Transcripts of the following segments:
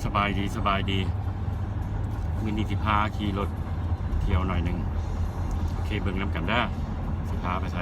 ສະບາຍດີ ສະບາຍດີ. ມື້ນີ້ຊິພາຂີ່ລົດທ່ຽວໜ້ອຍໜຶ່ງ. ໂອເຄ ເບິ່ງນຳກັນເດີ ຊິພາໄປໃສ.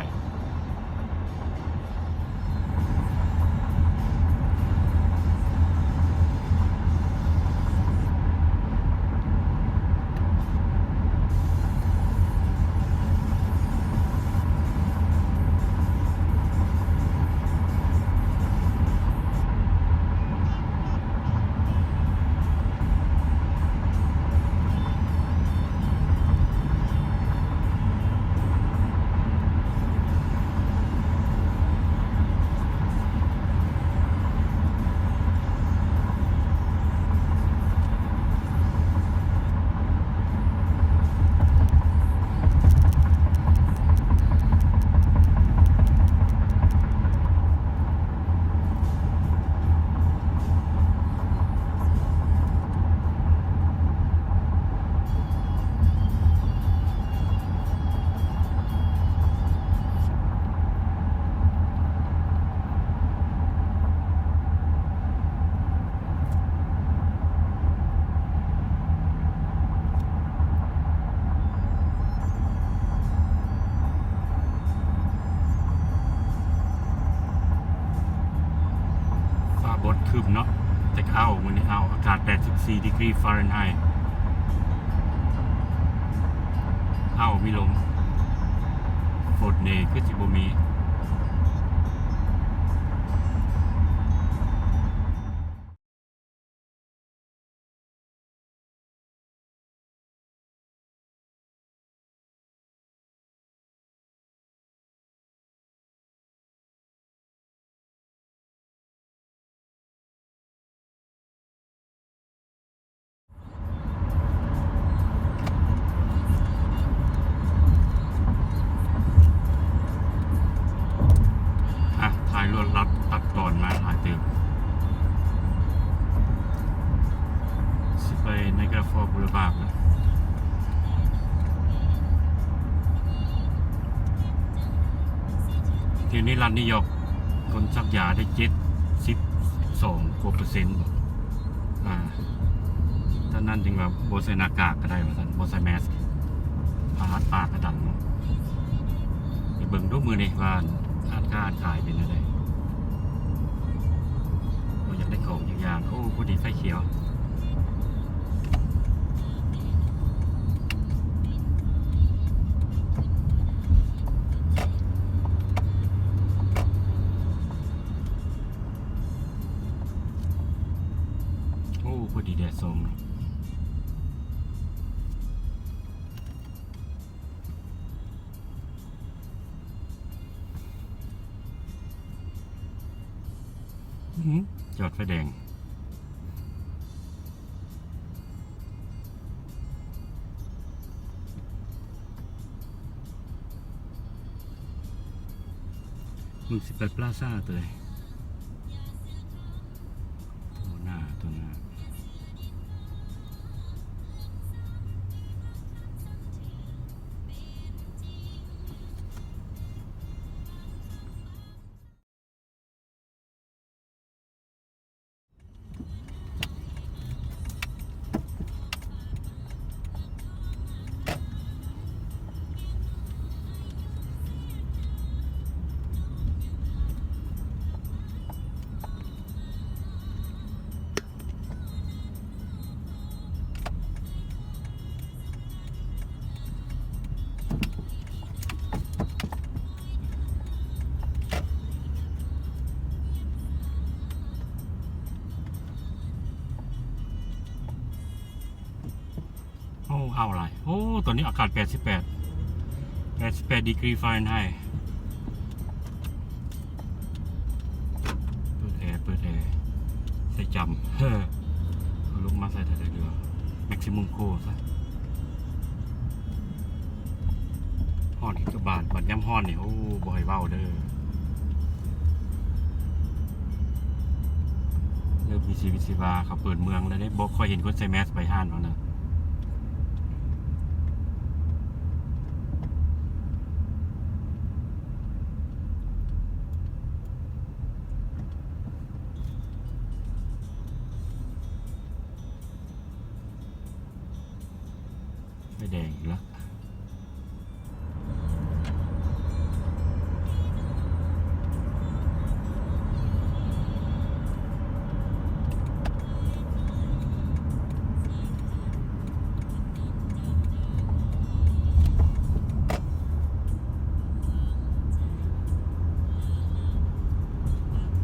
ຟ້າບົດຄຶ້ມເນາະ ແຕ່ເຊົ້າ ມື້ນີ້ເຊົ້າ ອາກາດແປດສິບສີ່ດີກຣີຟາເຣັນໄຮ. ເຊົ້າມີລົມ ຝົນນີ້ຄືຊິບໍ່ມີ. ອ່ະ ຖ່າຍລວດລັດຕັດຕອນມາຫຼາຍຕື່ມ. ຊິໄປ Niagara Falls Boulevard ນະ. ທີ່ນີ້ລັດນິວຢອກ ຄົນສັກຢາໄດ້ເຈັດສິບສອງກວ່າເປີເຊັນບໍ. ອ່າ ຕອນນັ້ນຈຶ່ງວ່າບໍ່ໃສ່ໜ້າກາກກໍໄດ້ວ່າຊັ້ນ ບໍ່ໃສ່ແມສ ຜ້າຮັດປາກກະດັງເນາະ. ໄປເບິ່ງດູມື້ນີ້ວ່າຮ້ານຄ້າຮ້ານຂາຍເປັນແນວໃດ. ບໍ່ຢາກໄດ້ຂອງຈັກຢ່າງ. ໂອ້ ພໍດີໄຟຂຽວ. ໂອ້ ພໍດີແດດສ່ອງເນາະ. ອື ຈອດໄຟແດງ. ມຶງຊິໄປປລາຊາຕົວໃດ? ຕົວໜ້າ ຕົວໜ້າ. ໂອ້ ອ້າວຫຼາຍ. ໂອ້ ຕອນນີ້ອາກາດແປດສິບແປດ ແປດສິບແປດດີກຣີຟາເຣັນໄຮ. ເປີດແອ ເປີດແອ ໃສ່ຈຳ ເຮີ ເອົາລົງມາໃສ່ໄດ້ເຫຼືອ maximum cold ຊະ. ຮ້ອນຄືກັບບ້ານ ບັດຍາມຮ້ອນນີ້ ໂອ້ ບໍ່ໃຫ້ເວົ້າເດີ. ເລີ່ມມີຊີວິດຊີວາ ເຂົາເປີດເມືອງແລ້ວເດ້ ບໍ່ຄ່ອຍເຫັນຄົນໃສ່ແມສໄປຮ້ານເຂົານະ. ໂ ແດງອີກລະ.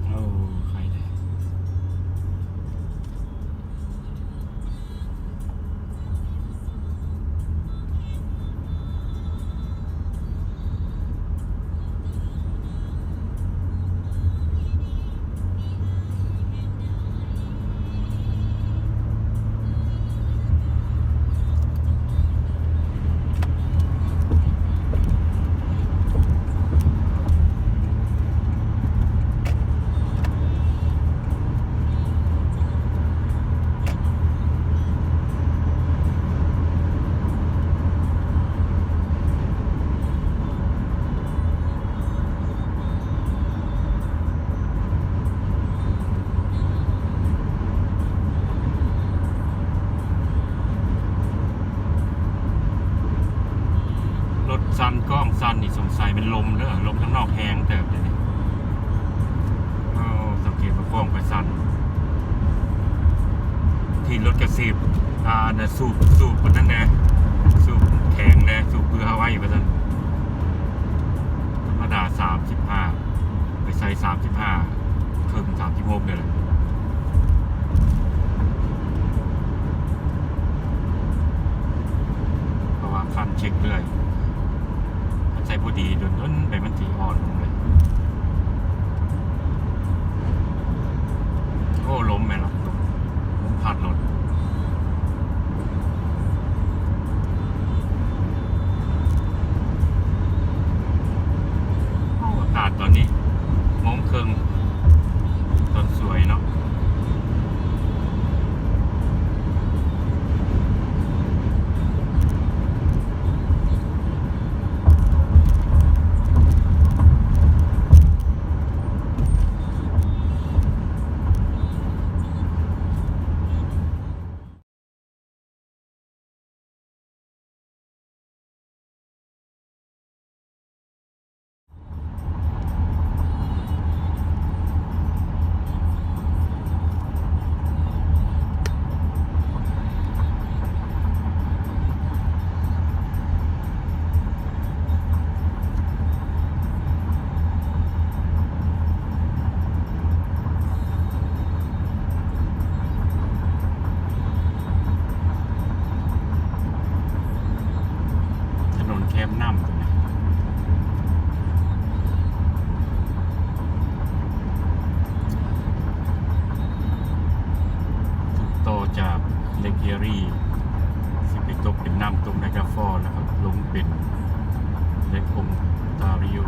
ໂອ້ ໄຄແດ່. ລົດສັ່ນ ກ້ອງສັ່ນນີ້ ສົງໄສແມ່ນລົມເດີ ລົມທາງນອກແຮງເຕີບເດນີ້. ເອົາ ສັງເກດວ່າກ້ອງໄປສັ່ນ ທີ່ລົດກະສີບ ອ່າ ອັນນັ້ນ ສູບ ສູບອັນນັ້ນແດ່ ສູບແຂງແດ່ ສູບເພື່ອເອົາໄວ້ວ່າຊັ້ນ. ທຳມະດາສາມສິບຫ້າ ໄປໃສ່ສາມສິບຫ້າ ເຄິ່ງ ສາມສິບຫົກນີ້ແຫຼະ. ເພາະວ່າຄັນເຊັກເລື້ອຍ ຄັນໃສ່ບໍ່ດີ ດົນໆ ໄປມັນຊິອ່ອນລົງເລີຍ. ໂອ້ ລົມແມ່ນລະ ລົມ ລົມພັດລົດ. ໂອ້ ອາກາດຕອນນີ້ໂມງເຄິ່ງ ຕອນສວຍເນາະ. ຖະໜົນແຄມນ້ຳຕົວນີ້ ຕໍ່ຈາກ Lake Erie ຊິໄປຕົກເປັນນ້ຳຕົກ Niagara Falls ແລ້ວກໍລົງເປັນ Lake Ontario.